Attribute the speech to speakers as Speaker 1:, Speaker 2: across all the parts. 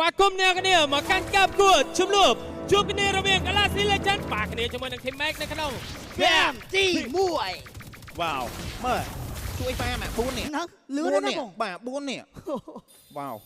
Speaker 1: បាគមអ្នកគ្នាមកកាន់កាប់គួតជំនួបជួបគ្នារវាង Galaxy Legend បាគ្នាជាមួយនឹង Team Max នៅក្នុង
Speaker 2: ហ្គេមទី1
Speaker 3: វ៉ាវមើលជួយប៉ាម៉ា4នេះ
Speaker 2: ហ្នឹងលឿនណាស់បង
Speaker 3: បាទ4នេះវ៉ាវ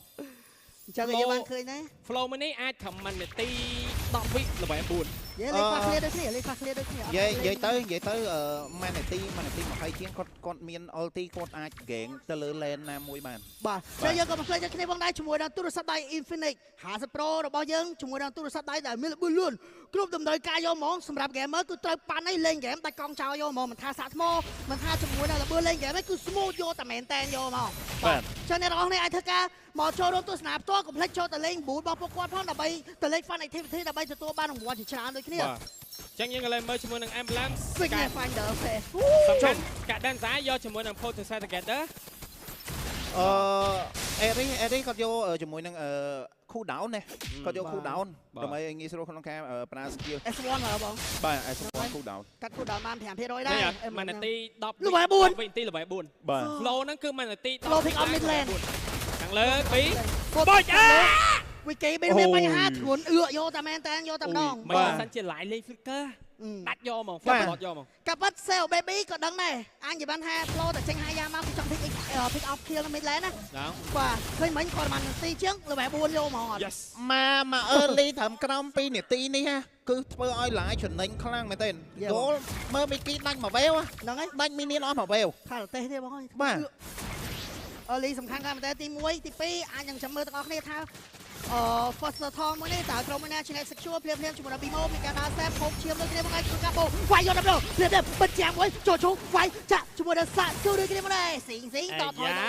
Speaker 2: អញ្ចឹងយើងបានឃើញដែរ
Speaker 1: Flow មួយនេះអាចខមមិននាទី10វិល្ប4
Speaker 2: យេលេខខ្លះគ្នាដូចគ្នាលេខខ្លះគ្នាដូចគ្នា
Speaker 3: និយាយនិយាយទៅនិយាយទៅអឺម៉ានាទីម៉ានាទី20ជាងគាត់គាត់មាន ulti គាត់អាច gank ទៅលើ lane ណាមួយបាន។
Speaker 2: បាទចឹងយើងក៏មកផ្លេចគ្នាផងដែរជាមួយនឹងទូរស័ព្ទដៃ Infinix 50 Pro របស់យើងជាមួយនឹងទូរស័ព្ទដៃដែលមានល្បឿនលឿនគ្រប់តម្រូវការយកហ្មងសម្រាប់ gamer គឺត្រូវប៉ាន់ឯងលេង game ដាច់កង់ចោលយកហ្មងមិនថាសាកថ្មមិនថាជាមួយនឹងល្បឿនលេង game ឯងគឺ smooth យកតែមែនតែនយកហ្មង
Speaker 3: បាទ
Speaker 2: ចឹងអ្នកនរគ្នាអាចធ្វើការមកចូលរួមទស្សនាផ្ទាល់កុំភ្លេចចូលទៅលេង booth របស់ពួកគាត់ផងដើម្បីទៅលេង fun activity ដើម្បីទទួលបានរង្វាន់ជាច្រើនដូចគ្នា
Speaker 1: បាទចឹងយើងក៏លេងមើលជាមួយនឹង Emblem
Speaker 2: Signal Finder ពេ
Speaker 1: សំខាន់កាដិនសាយកជាមួយនឹង Photo Set Together
Speaker 3: អឺអេរីអេរីគាត់យកជាមួយនឹងអឺ cool down ណាគាត់យក cool down ដើម្បីឲ្យងាយស្រួលក្នុងការប្រើ skill
Speaker 2: S1 ហ៎បង
Speaker 3: បាទ S1 cool down
Speaker 2: កាត់ cool down បាន5%ដែរ
Speaker 1: នេះមួយនាទី10
Speaker 2: level 4
Speaker 1: វិនាទី level 4
Speaker 3: បាទ
Speaker 1: Flow ហ្នឹងគឺមួយនាទី
Speaker 2: Flow pick up mid lane
Speaker 1: ខាងលើ2បុចអើ
Speaker 2: វិគេមានបញ្ហាធ្ងន់អឿយកតែមែនតែយកតែម្ដង
Speaker 1: មិនសិនជា line លេង flicker ដាច់យកហ្មង flicker យកហ្មង
Speaker 2: កាប៉ាត់ sell baby ក៏ដឹងដែរអញនិយាយបានថា flow តែចេញហាយ៉ាមកគឺចង់ pick pick off kill នៅ mid lane ណា
Speaker 1: ណា
Speaker 2: បាទឃើញមិញគាត់បាននាទីជាង level 4យកហ្មងអត់
Speaker 1: Yes
Speaker 3: មកមក early ត្រឹមក្រោម2នាទីនេះហ่ะគឺធ្វើឲ្យ live ចំណេញខ្លាំងមែនទែន goal មើលមីគីដាច់មួយវេវ
Speaker 2: ហ្នឹងហើយ
Speaker 3: ដាច់មីនៀនអស់មួយវេវ
Speaker 2: ខារទេសទេបងអើយ
Speaker 3: បាទ
Speaker 2: early សំខាន់ខ្លាំងមែនតើទី1ទី2អាចនឹងចាំមើលទាំងអស់គ្នាថាអឺ first turn មួយនេះតើក្រុមមួយណាឈ្នះ secure ភ្លាមភ្លាមជាមួយដល់ Bimo មានការដើរ step ហូបឈាមដូចគ្នាមកឯងធ្វើការបោវាយយកដល់ភ្លាមភ្លាមបិទចាំមួយចូលជុំវាយចាក់ជាមួយដល់សាក់ស៊ូដូចគ្នាមកដែរស៊ីងស៊ីងតថយ
Speaker 1: យ៉ា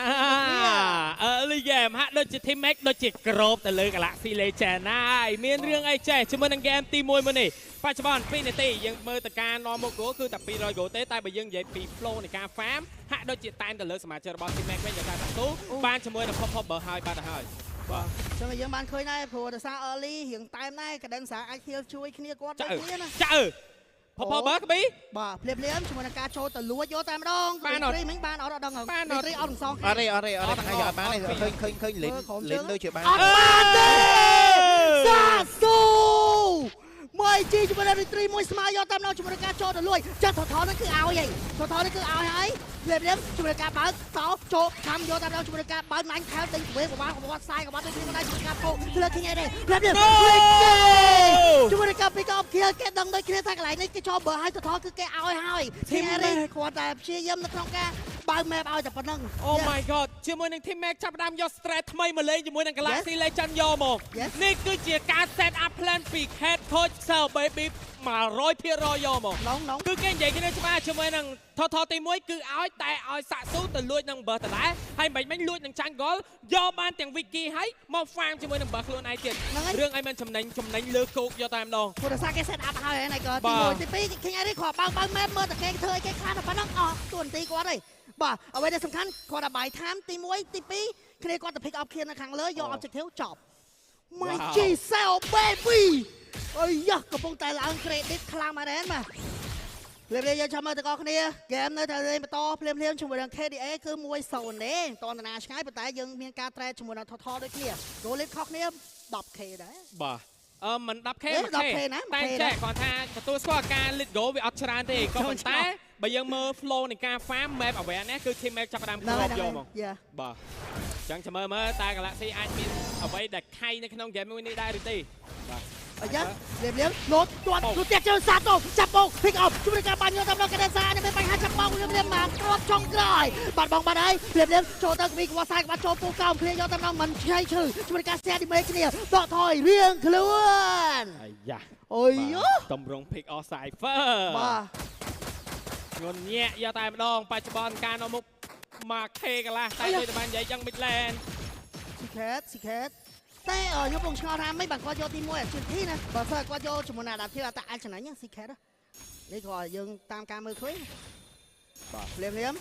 Speaker 1: early game ហាក់ដូចជា Team Max ដូចជាក្របទៅលើ Galaxy Legend ហើយមានរឿងអីចេះជាមួយនឹង game ទី1មួយនេះបច្ចុប្បន្ន2នាទីយើងមើលតការនាំមុខ goal គឺតែ200 goal ទេតែបើយើងនិយាយពី flow នៃការ farm ហាក់ដូចជាតែមទៅលើសមាជិករបស់ Team Max វិញយ៉ាងតែតាស៊ូបានជាមួយនឹង Pop Pop បើហើយបាត់ទៅហើយបាទ
Speaker 2: ចឹងយើងបានឃើញដែរព្រោះដោយសារ early រៀងតែមដែរកដិនសាអាច heal ជួយគ្នាគាត់
Speaker 1: ចា
Speaker 2: ដូចគ្នាណា
Speaker 1: ចាអឺ Pop Pop បើក្ប៊ី
Speaker 2: បាទភ្លាមភ្លាមជាមួយនឹងការចូលទៅលួចយកតែម្ដង
Speaker 1: បានអត់
Speaker 2: រីមិញបានអត់អត់ដឹង
Speaker 1: បានអត់
Speaker 2: រីអត់ទាំងសង
Speaker 3: អត់ទេអត់ទេអត់ទេហើយអត់បានទេឃើញឃើញឃើញលិនលិនដូចជាបាន
Speaker 2: អត់បានទេសាស៊ូមួយជីជាមួយនឹងរីត្រីមួយស្មើយកតាមម្ដងជាមួយនឹងការចូលទៅលួចចាត់ថថហ្នឹងគឺឲ្យហីថថហ្នឹងគឺឲ្យហើយភ្លាមភ្លាមជាមួយនឹងការបើកតោចូលខំយកតាមម្ដងជាមួយនឹងការបើកណាញ់ខែលដេញវេកបាកបាត់សាយកបាត់ដូចគ្នាមកដែរជាមួយនឹងការពោលើឃើញអីទេភ្លាមភ្លាមជាមួយនឹងការពីកោខៀលគេដឹងដូចគ្នាថាកន្លែងនេះគេចូលបើឲ្យថថគឺគេឲ្យហើយ Team នេះគាត់តែព្យាយាមនៅក្នុងការបើក map ឲ្យតែប៉ុណ្្នឹង
Speaker 1: Oh my god ជាមួយនឹង Team Max ចាប់ផ្ដើមយក strat ថ្មីមកលេងជាមួយនឹង Galaxy Legend យកមក
Speaker 2: Yes.
Speaker 1: នេះគឺជាការ set up plan ពី head coach Cell Baby 100%យកមក
Speaker 2: ឡងឡង
Speaker 1: គឺគេនិយាយគ្នាច្បាស់ជាមួយនឹងថថទី1គឺឲ្យតែឲ្យសាក់ស៊ូទៅលួចនឹងបើដដែលហើយមិនមិនលួចនឹងចាញ់ហ្គលយកបានទាំង Wiki ហើយមក farm ជាមួយនឹងបើខ្លួនឯងទៀត
Speaker 2: ហ្នឹងហើយ
Speaker 1: រឿងអីមិនចំណេញចំណេញលើគោកយកតែម្ដង
Speaker 2: ព្រោះដោយសារគេ set up ហើយហ្នឹងក៏
Speaker 1: បាទ
Speaker 2: ទី1ទី2ឃើញអីនេះគាត់បើកបើក map មើលតែគេធ្វើអីគេខ្លះតែប៉ុណ្្នឹងអស់តួនាទីគាត់ហើយបាទអ្វីដែលសំខាន់គាត់ដល់បាយ time ទី1ទី2គ្នាគាត់ទៅ pick up គ្នានៅខាងលើយក objective ចប់ My G Cell baby អើយយ៉ាកំពុងតែឡើង credit ខ្លាំងមែនទេបាទភ្លាមៗយើងចាំមើលទាំងអស់គ្នាហ្គេមនៅតែលេងបន្តភ្លាមៗជាមួយនឹង KDA គឺ1-0ទេតនតាឆ្ងាយប៉ុន្តែយើងមានការ trade ជាមួយនឹងថថដូចគ្នា goal lead ខុសគ្នា 10K ដែរ
Speaker 1: បាទអឺមិន 10K
Speaker 2: អេ
Speaker 1: 1K
Speaker 2: 10K ណា
Speaker 1: តែ
Speaker 2: 1K
Speaker 1: ចេះគាត់ថាទទួលស្គាល់ការ lead goal វាអត់ច្រើនទេក៏ប៉ុន្តែបើយើងមើល flow នៃការ farm map awareness គឺ Team Max ចាប់ផ្ដើមគ្របយកមក
Speaker 2: យ៉ា
Speaker 1: បាទអញ្ចឹងចាំមើលមើលតើ Galaxy អាចមានអ្វីដែលខៃនៅក្នុង game មួយនេះដែរឬទេបាទ
Speaker 2: អាយ៉ាលៀមលៀមលោតទាត់ទូទៀតជើងសាតូចាប់បោក pick up ជួយការបាញ់យកតាមដល់កដេសានេះមានបញ្ហាចាប់បោកលៀមលៀមមកគ្រាប់ចុងក្រោយបាត់បងបាត់ហើយលៀមលៀមចូលទៅវីក្វសាយបាត់ចូលពូកោមគ្នាយកតាមដល់មិនឆៃឈឺជួយការ share ឌីមេគ្នាដកថយរៀងខ្លួន
Speaker 1: អាយ៉ា
Speaker 2: អូយយោ
Speaker 1: តម្រង pick off Cypher
Speaker 2: បាទ
Speaker 1: ងន់ញាក់យកតែម្ដងបច្ចុប្បន្នការនាំមុខមក K កន្លះតែដូចតែបាននិយាយចឹង mid lane
Speaker 2: ស៊ីខេតស៊ីខេតតែខ្ញុំពងឆ្ងល់ថាមិនបានគាត់យកទី1អាជីធីណាបើសិនគាត់យកជាមួយណាដាធីតែអាចចំណេញស៊ីខេតនេះគាត់យើងតាមការមើលឃើញ
Speaker 1: បាទ
Speaker 2: ភ្លាមភ្លាម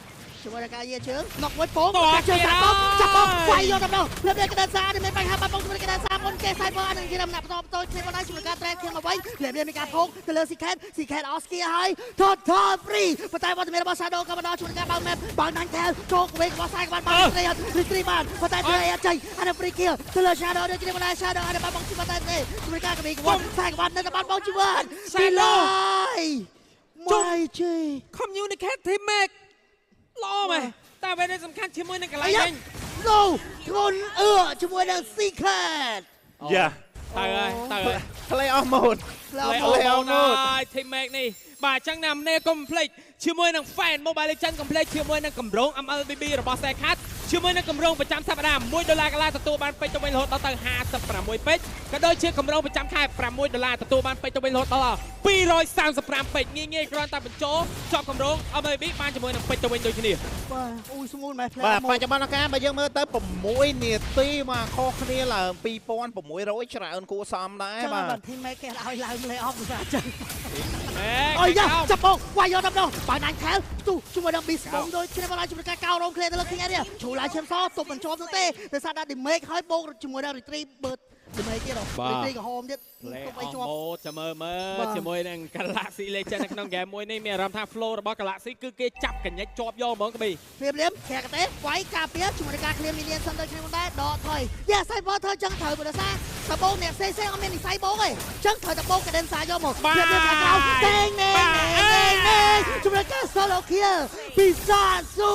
Speaker 2: ជាមួយនឹងការយាជើងណុកមួយពងកាជើងចាប់បោកចាប់បោកវាយយកតែម្ដងភ្លាមភ្លាមក្តៅសានេះមានបញ្ហាបាត់បង់ជាមួយនឹងក្តៅសាមុន គេ Cyber អានឹងជាដំណាក់បន្តបន្តគ្នាមកដែរជាមួយការ trade គ្នាមកវិញភ្លាមៗមានការផោកទៅលើ Secret Secret អស់ skill ហើយ total free ប៉ុន្តែវត្តមានរបស់ Shadow ក៏មកដល់ជួយការបើក map បើកដាញ់ថែលចូលវិញរបស់ខ្សែក្បាត់បានត្រីអត់ត្រីបានប៉ុន្តែត្រីអត់ចេញអានេះ free kill ទៅលើ Shadow ដូចគ្នាមកដែរ Shadow អានេះបានបងជីវិតតែទេជួយការកបិក្បាត់ខ្សែក្បាត់នៅតែបានបងជីវិតពីឡើយមួយជី
Speaker 1: communicate team make ល្អមែនតែអ្វីដែលសំខាន់ជាមួយនឹងកន្លែងវិញ
Speaker 2: No ធ្ងន់អឺជាមួយនឹង Secret
Speaker 3: យ៉ា
Speaker 1: ទៅហើយទៅហើយ
Speaker 3: play off mode
Speaker 1: play off mode ហើយ team make នេះបាទអញ្ចឹងណាម្នាក់កុំភ្លេចជាមួយនឹង fan Mobile Legends កុំភ្លេចជាមួយនឹងកម្រង MLBB របស់ខ្សែខាត់ជាមួយនឹងកម្រងប្រចាំសប្តាហ៍1ដុល្លារកន្លះទទួលបានពេជ្រទៅវិញរហូតដល់ទៅ56ពេជ្រក៏ដូចជាកម្រងប្រចាំខែ6ដុល្លារទទួលបានពេជ្រទៅវិញរហូតដល់235ពេជ្រងាយងាយគ្រាន់តែបញ្ចូលជាប់កម្រង MLBB បានជាមួយនឹងពេជ្រទៅវិញដូចគ្នា
Speaker 2: បាទអូយស្មូលមែន
Speaker 3: បាទបច្ចុប្បន្នកាលបើយើងមើលទៅ6នាទីបាទខុសគ្នាឡើង2600ច្រើនគួរសមដែរបាទ
Speaker 2: បាទ team make គេឲ្យឡើង play off ទៅចឹង
Speaker 1: អេ
Speaker 2: អូយយ៉ាចាប់បងវាយយកដល់បើណាញ់ខែលផ្ទុះជាមួយនឹង Beast Bomb ដូចគ្នាមកឡើងជាមួយការកោរងគ្នាទៅលើ King Area ជ្រូឡើងឈាមសទប់មិនជាប់នោះទេដោយសារដាក់ damage ហើយបូកជាមួយនឹង retrieve បើ damage ទៀត retrieve ក្រហមទៀត
Speaker 1: Play
Speaker 2: ទប់ឲ្យជាប់
Speaker 1: off mode ចាំមើលមើលជាមួយនឹង Galaxy Legend នៅក្នុង game មួយនេះមានអារម្មណ៍ថា flow របស់ Galaxy គឺគេចាប់កញ្ញិចជាប់យកហ្មងក្ប៊ី
Speaker 2: ភ្លាមភ្លាមខែកទេវាយការពារជាមួយនឹងការ clear minion សិនដូចគ្នាមកដែរដកថយយ៉ា Cyber ធ្វើចឹងត្រូវព្រោះសារតបោកអ្នកផ្សេងផ្សេងអត់មាននិស័យបោកទេចឹងត្រូវតបោក Cadenza យកមកភ្លាមភ្លាមខាងក្រៅតេងណេណេណេជាមួយនឹងការ solo kill ពីសាស៊ូ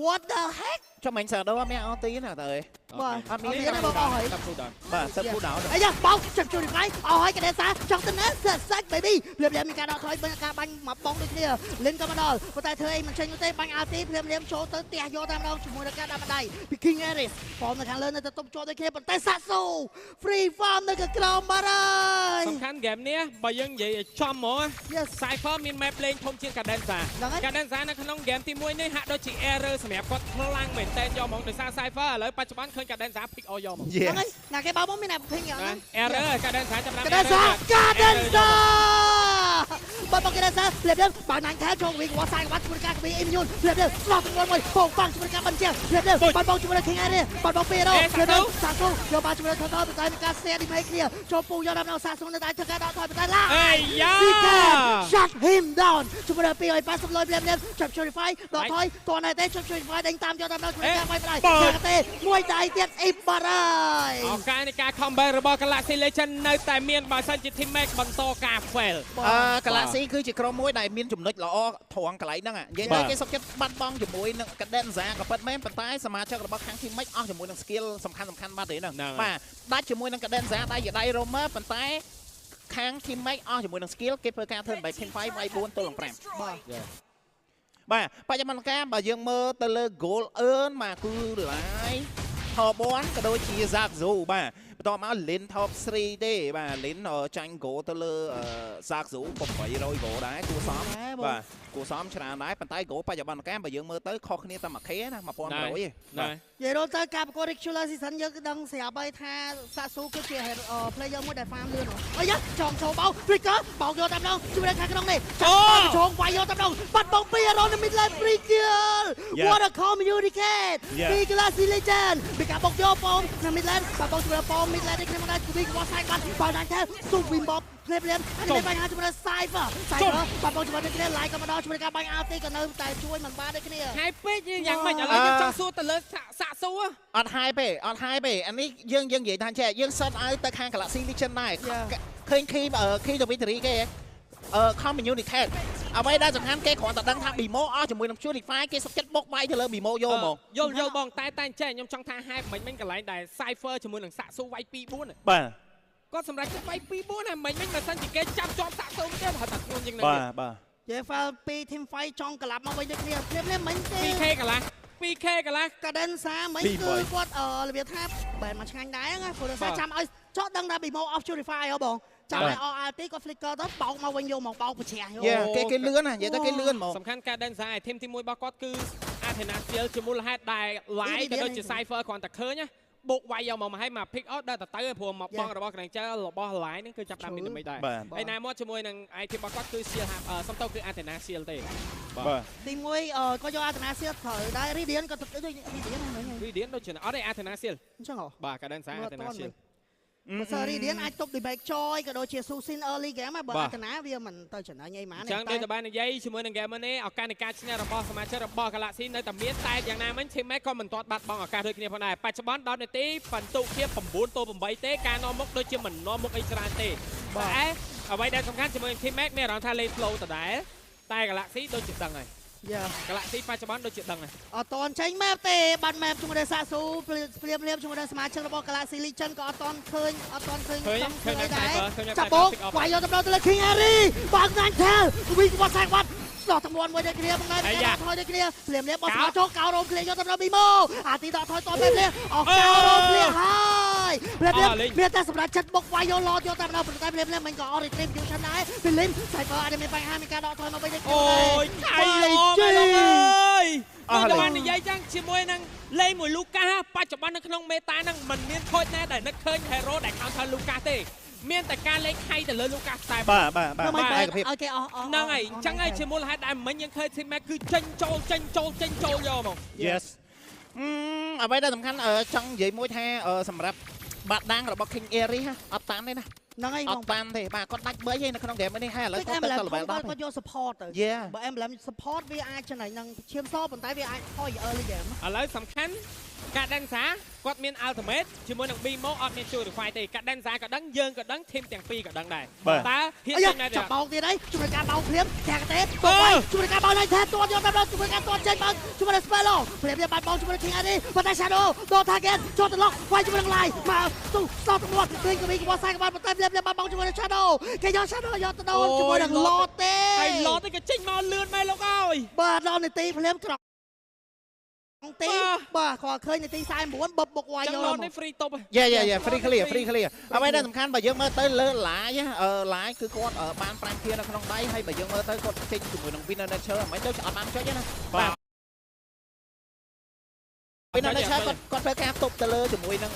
Speaker 2: What the heck
Speaker 3: ចុះមិញសាដូអត់មានអត់ទីណាតើអើយ
Speaker 2: បាទ
Speaker 3: អត់មាន
Speaker 2: ទេបងអស់ហើយ
Speaker 1: តាប់គូដល់
Speaker 3: បាទសិតគូដោ
Speaker 2: អាយ៉ាបោកចាប់ជួយរីអស់ហើយកដេសាចង់ទៅណាសាច់ baby ភ្លាមភ្លាមមានការដកថយបើការបាញ់មកបងដូចគ្នាលិនក៏មកដល់ប៉ុន្តែធ្វើអីមិនចេញនោះទេបាញ់អាទីភ្លាមភ្លាមចូលទៅផ្ទះយកតាមដងជាមួយនឹងការដាក់បណ្ដៃពី King Aris ហ្វមនៅខាងលើនៅតែទប់ជាប់ដូចគ្នាប៉ុន្តែសាក់ស៊ូ free farm នៅខាងក្រោមបាត់ហើយ
Speaker 1: សំខាន់ game នេះបើយើងនិយាយឲ្យចំហ្មង
Speaker 2: Yes
Speaker 1: Cypher មាន map លេងធំជាង Cadenza
Speaker 2: ហ្នឹងហើយ
Speaker 1: Cadenza នៅក្នុង game ទី1នេះហាក់ដូចជា error សម្រាប់គាត់ខ្លាំងមែនតើយកហ្មងដោយសារ Cypher ឥឡូវបច្ចុប្បន្នឃើញ Cadenza pick អស់យកហ្មង
Speaker 2: ហ្នឹងហើយណាគេបោកមកមានតែ King យ៉ាងហ្នឹង
Speaker 1: error Cadenza ចាប់
Speaker 2: កដេសាកាដេសាបើមកកដេសាភ្លាមភ្លាមបើណាញ់ថែចូលវិញវ៉ាសាយបាត់ជាមួយការពីអ៊ីមយូនភ្លាមភ្លាមស្លោះទាំងមួយបងបាំងជាមួយការបញ្ជាភ្លាមភ្លាមបាត់បងជាមួយ King Area បាត់បងពីរភ្លាមភ្លាមសាស៊ូយកបានជាមួយថតតែមានការ share ឌីមេគ្នាចូលពូយកដល់សាស៊ូនៅតែធ្វើការដកថយតែឡា
Speaker 1: អេយ៉ា
Speaker 2: Shut him down ជាមួយដល់280លុយភ្លាមភ្លាមចាប់ Purify ដកថយតណែទេចាប់ Purify ដេញតាមយកដល់ជាមួយការវាយផ្ដៃទេមួយដៃទៀតអ៊ីបាត់ហើយ
Speaker 1: ឱកាសនៃការ comeback របស់ Galaxy Legend នៅតែមានបើសិនជា Team Max បន្តការ fail
Speaker 3: អឺ Galaxy គឺជាក្រុមមួយដែលមានចំណុចល្អត្រង់កន្លែងហ្នឹងនិយាយទៅគេសុខចិត្តបាត់បង់ជាមួយនឹង Cadenza ក៏ពិតមែនប៉ុន្តែសមាជិករបស់ខាង Team Max អស់ជាមួយនឹង skill សំខាន់សំខាន់បាត់ទេហ្នឹងបាទដាច់ជាមួយនឹង Cadenza ដៃជាដៃ Roamer ប៉ុន្តែខាង Team Max អស់ជាមួយនឹង skill គេធ្វើការធ្វើបែប Team Fight វាយ4ទល់នឹង5
Speaker 2: បាទ
Speaker 3: បាទបច្ចុប្បន្នកាលបើយើងមើលទៅលើ goal earn បាទគឺ Lai top 1ក៏ដូចជា Zaxu បាទបន្ទាប់មក Lin top 3ទេបាទ Lin ចាញ់ goal ទៅលើ Zaxu 800 goal ដែរគួរសមបាទគួរសមច្រើនដែរប៉ុន្តែ goal បច្ចុប្បន្នកាលបើយើងមើលទៅខុសគ្នាតែ 1k ណា1100ទេ
Speaker 1: ណា
Speaker 2: និយាយរួមទៅការប្រកួត regular season យើងគឺដឹងស្រាប់ហើយថាសាស៊ូគឺជា player មួយដែល farm លឿនអីយ៉ាចង់ចូលបោក flicker បោកយកតាមដងជួយខាងក្នុងនេះចាំចងវាយយកតាមដងបាត់បង់2 around the mid lane free kill What a communicate ពី Galaxy Legend ពីការបោកយកប៉ោមនៅ mid lane បាត់បង់ជួយប៉ោម mid lane នេះខ្ញុំដែរគឺវាសាយបាត់បើដាច់តែស៊ូវីមបភ្លាមភ្លាមអនេះបញ្ហាជាមួយ Cypher Cypher បាត់បង់ជាមួយគ្នា like ក៏មកដល់ជាមួយការបាញ់ RT ក៏នៅតែជួយមិនបានដូចគ្នា
Speaker 1: ហាយពេកយ៉ាងម៉េចឥឡូវយើងចង់សួរទៅលើសាក់សួរ
Speaker 3: អត់ហាយទេអត់ហាយទេអានេះយើងយើងនិយាយថាចេះយើងសិតឲ្យទៅខាង Galaxy Legend ដែរឃើញ key key ទៅ victory គេអឺ communicate អ្វីដែលសំខាន់គេគ្រាន់តែដឹងថា Bimo អស់ជាមួយនឹង Purify គេសុខចិត្តបុកបាយទៅលើ Bimo យកហ្មង
Speaker 1: យល់យល់បងតែតែចេះខ្ញុំចង់ថាហេតុមិញមិញកន្លែងដែល Cypher ជាមួយនឹងសាក់សួរវាយ2 4
Speaker 3: បាទ
Speaker 1: គាត់សម្រាប់ចិត្តវាយ2 4ណាមិញមិញបើសិនជាគេចាប់ជាប់សាក់សួរមកទេហៅថាធ្ងន់ជាងនឹង
Speaker 3: បាទបាទ
Speaker 2: យេ file 2 team fight ចង់ក្លាប់មកវិញដូចគ្នាភ្លាមភ្លាមមិញទេ
Speaker 1: 2K កន្លះ 2K កន្លះ
Speaker 2: កាដិនសាមិញគឺគាត់របៀបថាបែរមកឆ្ងាញ់ដែរណាព្រោះដោយសារចាំឲ្យចော့ដឹងថា Bimo off Purify ហ៎បងចាំឲ្យ RT គាត់ flicker ទៅបោកមកវិញយកមកបោកប្រជ្រះ
Speaker 3: យកគេគេលឿនណានិយាយទៅគេលឿនហ្មង
Speaker 1: សំខាន់ការដិនសា item ទី1របស់គាត់គឺ Athena Steel ជាមូលហេតុដែល Live ក៏ដូចជា Cypher គ្រាន់តែឃើញណាបុកវាយយកមកមកឲ្យមក pick out ដល់ទៅព្រោះមកបងរបស់ Granger របស់ Line ហ្នឹងគឺចាប់តាមមានដើម្បីដែរហើយណាមកជាមួយនឹង item របស់គាត់គឺ Seal សំទោសគឺ Athena Seal ទេ
Speaker 3: បាទ
Speaker 2: ទី1គាត់យក Athena Seal ត្រូវដែរ Radiant ក៏ដូច Radiant ហ្នឹង
Speaker 1: Radiant ដូចជាអត់ទេ Athena Seal
Speaker 2: អញ្ចឹងហ៎
Speaker 1: បាទ Cadenza Athena Seal
Speaker 2: បើសិន Radiant អាចទប់ damage ចយក៏ដូចជា Susin early game បើអត្តនាវាមិនទៅចំណេញអីហ្មង
Speaker 1: អញ្ចឹងដូចតែបាននិយាយជាមួយនឹង game នេះឱកាសនៃការឈ្នះរបស់សមាជិករបស់ Galaxy នៅតែមានតែយ៉ាងណាមិញ Team Max ក៏មិនទាន់បាត់បង់ឱកាសដូចគ្នាផងដែរបច្ចុប្បន្ន10នាទីបន្ទុកជា9-8ទេការនាំមុខដូចជាមិននាំមុខអីច្រើនទេតែអ្វីដែលសំខាន់ជាមួយនឹង Team Max មានអារម្មណ៍ថាលេង flow ដដែលតែ Galaxy ដូចជាដឹងហើយ
Speaker 2: យ៉ា
Speaker 1: Galaxy បច្ចុប្បន្នដូចជាដឹងហើយ
Speaker 2: អត់តន់ចេញ map ទេបាត់ map ជាមួយនឹងសាស៊ូភ្លាមភ្លាមជាមួយនឹងសមាជិករបស់ Galaxy Legend ក៏អត់តន់ឃើញអត់តន់ឃើញ
Speaker 1: ឃើញឃើញ
Speaker 2: ដែរ
Speaker 1: ឃើញ
Speaker 2: ចាប់បងវាយយកទៅដល់ទៅលើ King Harry បើកណាញ់ថែលវិញក្បាត់សាច់បាត់ស្លោះទាំងមួយមួយដូចគ្នាបងដែរថយដូចគ្នាភ្លាមភ្លាមបោះស្មាចូលកោរោមគ្នាយកទៅដល់ Bimo អាទីដកថយតភ្លាមភ្លាមអស់កោរោមគ្នាហើយភ្លាមភ្លាមមានតែសម្រាប់ចិត្តបុកវាយយកឡតយកតែម្ដងប៉ុន្តែភ្លាមភ្លាមមិនក៏អត់ retribution ដែរពីលីម Cyber អាចមានបញ្ហាមានការដកថយមកវិញដូចគ្នា
Speaker 1: អូយខៃល្អមែនលោកអើយដូចបាននិយាយចឹងជាមួយនឹងលេងមួយលូកាសបច្ចុប្បន្ននៅក្នុងមេតាហ្នឹងមិនមានខូចណាដែលនឹកឃើញ hero ដែល counter លូកាសទេមានតែការលេងខៃទៅលើលូកាសតែ
Speaker 3: បាទបាទបាទ
Speaker 2: ឯកភាពឲ្យគេអស់
Speaker 1: ហ្នឹងហើយអញ្ចឹងហើយជាមូលហេតុដែលមិញយើងឃើញ Team Max គឺចេញចូលចេញចូលចេញចូលយកមក
Speaker 3: Yes អ្វីដែលសំខាន់ចង់និយាយមួយថាសម្រាប់បាត់ដាងរបស់ King Aries អត់តាន់ទេណា
Speaker 2: ហ្នឹងហើយ
Speaker 3: អត់តាន់ទេបាទគាត់ដាច់3ហើយនៅក្នុង game នេះហើយឥឡូវគាត់ទៅ level 10
Speaker 2: គាត់យក support ទៅបើ emblem support វាអាចចំណេញនឹងឈាមសប៉ុន្តែវាអាចថយ early game
Speaker 1: ឥឡូវសំខាន់កាដេនសាគាត់មាន ultimate ជាមួយនឹង Bimo អត់មាន Purify ទេកាដេនសាក៏ដឹងយើងក៏ដឹង team ទាំងពីរក៏ដឹងដែរតើហ៊ានចេញដែរ
Speaker 2: ចាប់បោកទៀតអីជួយការបោកភ្លាមខាងទេបោកជួយការបោកឡើងថែទាត់យកដល់ជួយការទាត់ចេញបើជួយនឹង spell ភ្លាមបាត់បោកជួយ King Harry ប៉ុន្តែ Shadow ដល់ target ចូលទៅឡុកវាយជាមួយនឹង Light មកទូស្ទប់មាត់ឃើញក៏មានក្បោះសាយក្បាត់ប៉ុន្តែភ្លាមបាត់បោកជាមួយនឹង Shadow គេយក Shadow យកទៅដល់ជាមួយនឹង Lord ទេ
Speaker 1: ហើយ Lord ទេក៏ចេញមកលឿនមែនលោកអើយ
Speaker 2: បាទដល់នាទីភ្លាមក្រទីបាទគាត់ឃើញនាទី49បបបុកវាយ
Speaker 1: យកនេះ free តុប
Speaker 3: យេយេយេ free clear free clear អ្វីដែលសំខាន់បើយើងមើលទៅលើ live live គឺគាត់បាន5 kill នៅក្នុងដៃហើយបើយើងមើលទៅគាត់ចេញជាមួយនឹង winner nature មិនដូចអត់បានចុចទេណាបាទ winner nature គាត់គាត់ធ្វើការទប់ទៅលើជាមួយនឹង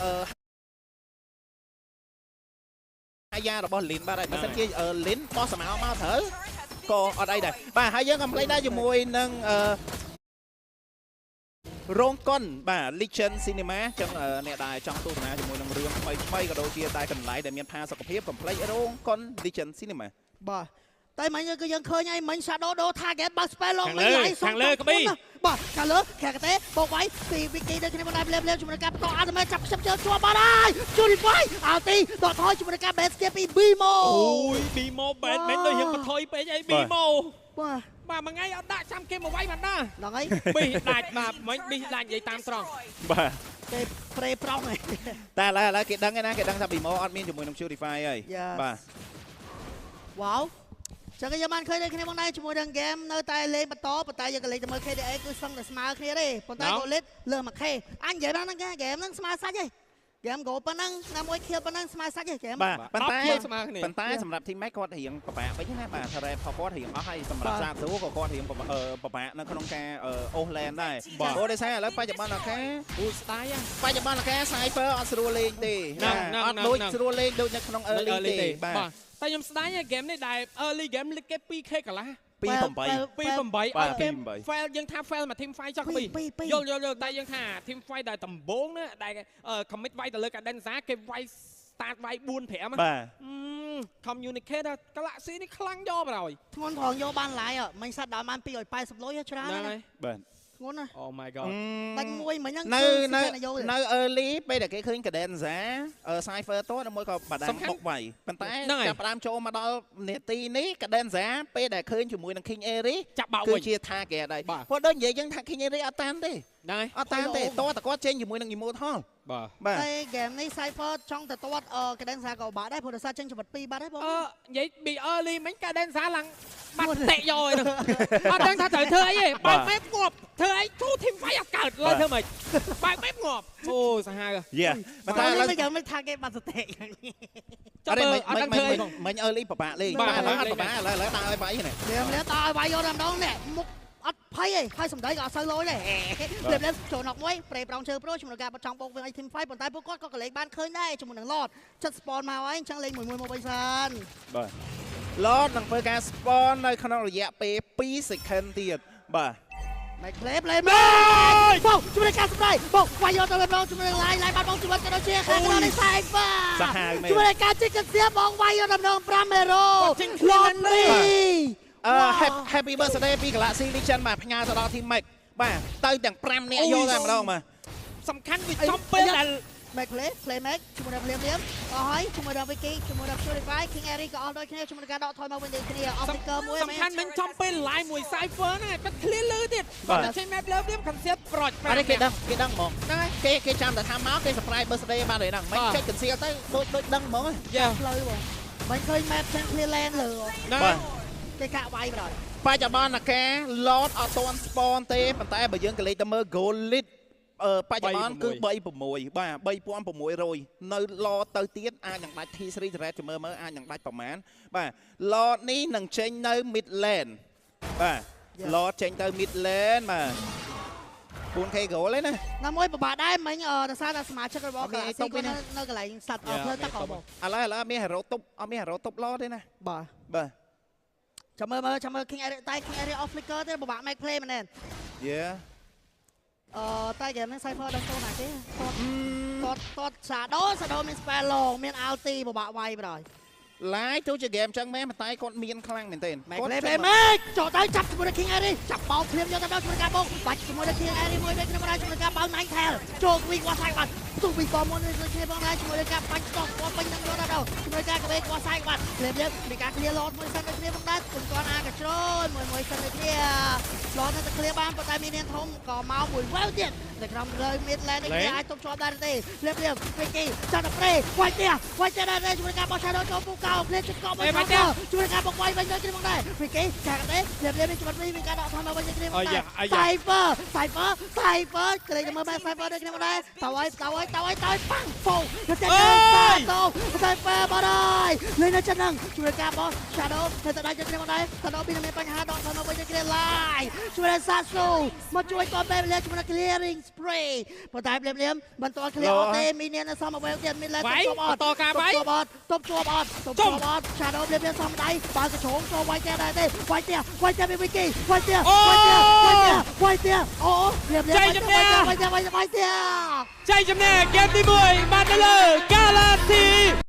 Speaker 3: អាយ៉ារបស់ Lin បាទហើយបើសិនជា Lin បោះសមោមកត្រូវក៏អត់អីដែរបាទហើយយើងកំភ្លេចដែរជាមួយនឹងរោងកុនបាទ Legend Cinema ចឹងអ្នកដែលចង់ទស្សនាជាមួយនឹងរឿងថ្មីថ្មីក៏ដូចជាតែកន្លែងដែលមានផាសុកភាពកំភ្លេចរោងកុន Legend Cinema
Speaker 2: បាទតែមិញគឺយើងឃើញហើយមិញ Shadow ដូ target បើ spell ឡងមិញឡៃ
Speaker 1: ខាងលើក្ប៊ី
Speaker 2: បាទខាងលើខាងកតេបោកវាយពី Wiki ដូចគ្នាមកដែរភ្លាមៗជាមួយនឹងការបន្តអាតមេចាប់ខ្ជិបជើងជាប់បាត់ហើយ Purify អាល់ទីដកថយជាមួយនឹងការ base ពី Bimo
Speaker 1: អូយ Bimo បែនមែនដូចយើងបន្ថយពេកអី Bimo
Speaker 2: បាទ
Speaker 1: បាទមួយថ្ងៃអត់ដាក់ចាំគេមកវាយបានណា
Speaker 2: ហ្នឹងហើយ
Speaker 1: ប៊ីដាច់បាទមិញប៊ីដាច់និយាយតាមត្រង់
Speaker 3: បាទ
Speaker 2: គេប្រេប្រោះហ្នឹង
Speaker 3: តែឥឡូវគេដឹងហើយណាគេដឹងថា Bimo អត់មានជាមួយនឹង Purify ហើយបាទ
Speaker 2: វ៉ាវចឹងយើងបានឃើញដូចគ្នាមកដែរជាមួយនឹង game នៅតែលេងបន្តប៉ុន្តែយើងក៏លេងទៅមើល KDA គឺសឹងតែស្មើគ្នាទេប៉ុន្តែ Golit លើស 1K អញនិយាយបានហ្នឹង game ហ្នឹងស្មើសាច់ទេ game goal ប៉ុណ្ណឹងណាមួយ kill ប៉ុណ្ណឹងស្មើសាច់ទេ game
Speaker 3: បាទប៉ុន្តែប៉ុន្តែសម្រាប់ team Max គាត់រៀងពិបាកវិញណាបាទ Threat របស់គាត់រៀងអស់ហើយសម្រាប់សាស៊ូក៏គាត់រៀងពិបាកនៅក្នុងការអូស lane ដែរព្រោះដោយសារឥឡូវបច្ចុប្បន្នឱកាស
Speaker 1: អូស្ដាយ
Speaker 3: បច្ចុប្បន្នឱកាស Cypher អត់ស្រួលលេងទេអត់ដូចស្រួលលេងដូចនៅក្នុង early ទេបាទ
Speaker 1: តែខ្ញុំស្ដាយ game នេះដែល early game លេខគេ 2K កន្លះ
Speaker 3: 2.8
Speaker 1: 2.8អត់គេ fail យើងថា fail មក team fight ចុះក្ប៊ីយល់យល់យល់តែយើងថា team fight ដែលដំបូងណាដែល commit វាយទៅលើ Cadenza គេវាយ start វាយ4 5
Speaker 3: បាទ
Speaker 1: communicate Galaxy នេះខ្លាំងយកបណ្ដោយ
Speaker 2: ធ្ងន់ផងយកបានឡាយមិញសាត់ដើមបាន280លុយច្រើនណាស់
Speaker 3: បាទ
Speaker 2: ធ្ងន់ណា
Speaker 1: Oh my god
Speaker 2: ដាច់មួយមិញហ្នឹង
Speaker 3: នៅ early ពេលដែលគេឃើញ Cadenza Cypher តឬមួយក៏បាដាមបុកវាយប៉ុន្តែចាប់ផ្ដើមចូលមកដល់នាទីនេះ Cadenza ពេលដែលឃើញជាមួយនឹង King Aries
Speaker 1: ចាប់បោកវិញ
Speaker 3: គឺជា target ហើយព្រោះដូចនិយាយចឹងថា King Aries អត់តាមទេ
Speaker 1: ហ្នឹងហើយ
Speaker 3: អត់តាមទេតតែគាត់ចេញជាមួយនឹង Immortal
Speaker 1: បាទ
Speaker 2: តែ game នេះ Cypher ចង់ទៅទាត់ Cadenza ក៏បាក់ដែរព្រោះដោយសារចេញចំណុច2បាត់ហើយបង
Speaker 1: និយាយពី early មិញ Cadenza ឡើងបាត់តេយកហើយអត់ដឹងថាត្រូវធ្វើអីទេបើកមេបងាប់ធ្វើអីចូល team fight អត់កើតលើធ្វើម៉េចបើកមេបងាប់អូសាហាវ
Speaker 3: យេ
Speaker 2: ប៉ុន្តែឥឡូវយ៉ាងមិនថាគេបាត់សតិយ៉ាងនេះ
Speaker 1: ចាំមើលអត់ដឹងធ្វើអី
Speaker 3: មិញ early ពិបាកលេងបាទឥឡូវអត់ពិបាកឥឡូវដើរឲ្យវាយនេះ
Speaker 2: លៀមលៀមដើរឲ្យវាយយកតែម្ដងនេះមុខអត់ភ័យទេហើយសំដីក៏អត់សូវលយដែរលៀមលៀមចូលណុកមួយប្រេប្រងជើប្រូជាមួយនឹងការចង់បោកវិញឲ្យ team fight ប៉ុន្តែពួកគាត់ក៏កលេងបានឃើញដែរជាមួយនឹង Lord ចិត្ត spawn មកហើយអញ្ចឹងលេងមួយមួយមកវិញសិន
Speaker 3: បាទ Lord នឹងធ្វើការ spawn នៅក្នុងរយៈពេល2 second ទៀតបាទ
Speaker 2: មិន play play មែនបងជួយការសម្ដែងបងវាយយកទៅម្ដងជួយឡាយឡាយបាត់បងជួយក៏ដូចជាខាងក្រោយនេះសែងបាទ
Speaker 3: សាហាវមែន
Speaker 2: ជួយការជិះកសៀបងវាយយកដល់ម្ដង5 hero លនរី
Speaker 3: អឺ Happy Birthday ពី Galaxy Legend បាទផ្ញើទៅដល់ Team Max បាទទៅទាំង5នាក់យកតែម្ដងបាទ
Speaker 1: សំខាន់វាចំពេលដែល
Speaker 2: មេ play play make ជាមួយនឹងភ្លាមភ្លាមអស់ហើយជាមួយនឹង Vicky ជាមួយនឹង Purify King Ari ក៏អស់ដូចគ្នាជាមួយនឹងការដកថយមកវិញដូចគ្នា Optical មួយ
Speaker 1: សំខាន់មិនចំពេល live មួយ Cypher ណាគាត់ clear លឺទៀតគាត់តែចេញ map លើព្រាម concept ប្រូច
Speaker 3: អត់ទេគេដឹងគេដឹងហ្មងហ្នឹងហើយគេគេចាំតែថាមកគេ surprise birthday បានហើយហ្នឹងមិនចេញ cancel ទៅដូចដូចដឹងហ្មង
Speaker 1: យ៉ា
Speaker 2: ផ្លូវបងមិនឃើញ map ចឹង clear lane លើ
Speaker 1: ណា
Speaker 3: បាទ
Speaker 2: គេកាក់វាយបណ្ដោយ
Speaker 3: បច្ចុប្បន្នការ Lord អត់ទាន់ spawn ទេប៉ុន្តែបើយើងក៏លេខទៅមើល goal lead អឺបច្ចុប្បន្នគឺ36បាទ3600នៅ Lord ទៅទៀតអាចនឹងដាច់ T3 turret ចាំមើលមើលអាចនឹងដាច់ប្រមាណបាទ Lord នេះនឹងចេញនៅ mid lane បាទ Lord ចេញទៅ mid lane បាទ 4K goal ឯណា
Speaker 2: ណាមួយពិបាកដែរមិញដោយសារតែសមាជិករបស់
Speaker 3: អត់មានអី
Speaker 2: Galaxy
Speaker 3: តុបទេណា
Speaker 2: គាត់នៅនៅកន្លែងសត្វផ្លូវទឹកក៏បង
Speaker 3: ឥឡូវឥឡូវអត់មាន hero តុបអត់មាន hero តុប Lord ទេណា
Speaker 2: បាទ
Speaker 3: បាទ
Speaker 2: ចាំមើលមើលចាំមើល King Ari តែ King Ari off flicker ទេពិបាក make play មែនទេ
Speaker 3: Yeah
Speaker 2: អឺតែហ្គេមនេះ Cypher ដឹងចូលណាគេតតតត Shadow Shadow មាន spell long មាន ulti ពិបាកវាយបណ្ដោយ
Speaker 3: ឡាយទោះជាហ្គេមចឹងមែនប៉ុន្តែគាត់មានខ្លាំងមែនទែន
Speaker 2: Make
Speaker 3: គាត់
Speaker 2: play play make ចូលទៅចាប់ជាមួយនឹង King Ari ចាប់បោកភ្លាមយកទៅដល់ជាមួយនឹងការបោកបាច់ជាមួយនឹង King Ari មួយដូចគ្នាមកដែរជាមួយនឹងការបោក Nine Tail ចូលវីគាត់សាយបាត់ផ្ទុះវីកមុននេះដូចគ្នាផងដែរជាមួយនឹងការបាញ់ស្តោះគាត់ពេញនឹងរត់ដល់ជាមួយនឹងការកបេគាត់សាយបាត់ភ្លាមភ្លាមមានការ clear lord មួយសិនដូចគ្នាផងដែរគុំគាត់អាកជ្រុលមួយមួយសិនដូចគ្នា lord នៅតែ clear បានប៉ុន្តែមាននាងធំក៏មកមួយវ៉ែវទៀតនៅក្នុងលើ mid lane នេះគេអាចទប់ជាប់ដែរទេភ្លាមភ្លាម Vicky ចាប់តែប្រេវាយផ្ទះវាយផ្ទះដែរទេជាមួយនឹងការបោះ shadow ចូលពូកោភ្លាមជិតកប់មួយ ជួយការបកវាយវិញដូចគ្នាមកដែរពីគេចាក់ទេលៀបលៀបមានច្បាប់នេះមានការដកថយមកវិញដូចគ្នាមកដែរ Cypher Cypher Cypher ក្លែងទៅមើលបែប Cypher ដូចគ្នាមកដែរតើហើយតើហើយតើហើយតើប៉ាំងហ្វូទៅតែតោ Cypher បាត់ហើយលេងនៅចិត្តហ្នឹងជួយការបោះ Shadow ទៅតែដៃដូចគ្នាមកដែរតើដល់ពីមានបញ្ហាដកថយមកវិញដូចគ្នា Live ជួយ Sasu មកជួយតបែបលៀបជាមួយ clearing spray ប៉ុន្តែលៀបលៀបមិនត clear អត់ទេមីនៀននៅសមមកវិញទៀតមានលែ
Speaker 1: វាយ
Speaker 2: ជាប់អត់
Speaker 1: បន្តការវាយ
Speaker 2: ជាប់អត់ទប់ជាប់អត់ទប់ជាប់អត់ Shadow លៀបលៀបសំដៃបើកញ្ជ្រងចូលវាយផ្ទះដែរទេវាយផ្ទះវាយផ្ទះពីវិគីវាយផ្ទះវាយផ្ទះវាយផ្ទះវាយផ្ទះអូលៀបលៀបវាយផ្ទះវាយផ្ទះវាយផ្ទះ
Speaker 1: ចៃជំនះហ្គេមទី1បានទៅលើ Galaxy